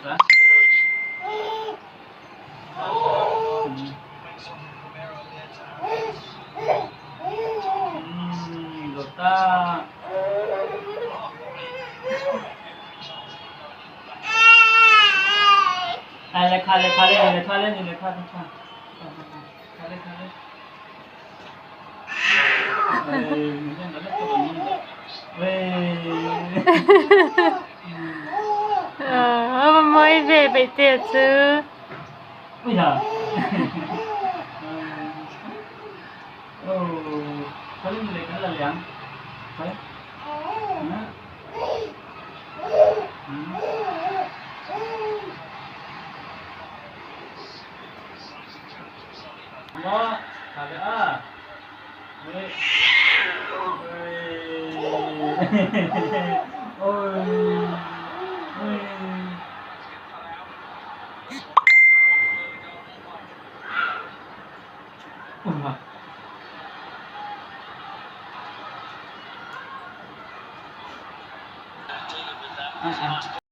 chuan. Dawta. Ai le kha le kha le ni le kha le ni le kha kha kha kha le kha le. Ờ, mới về vậy tiệt chứ.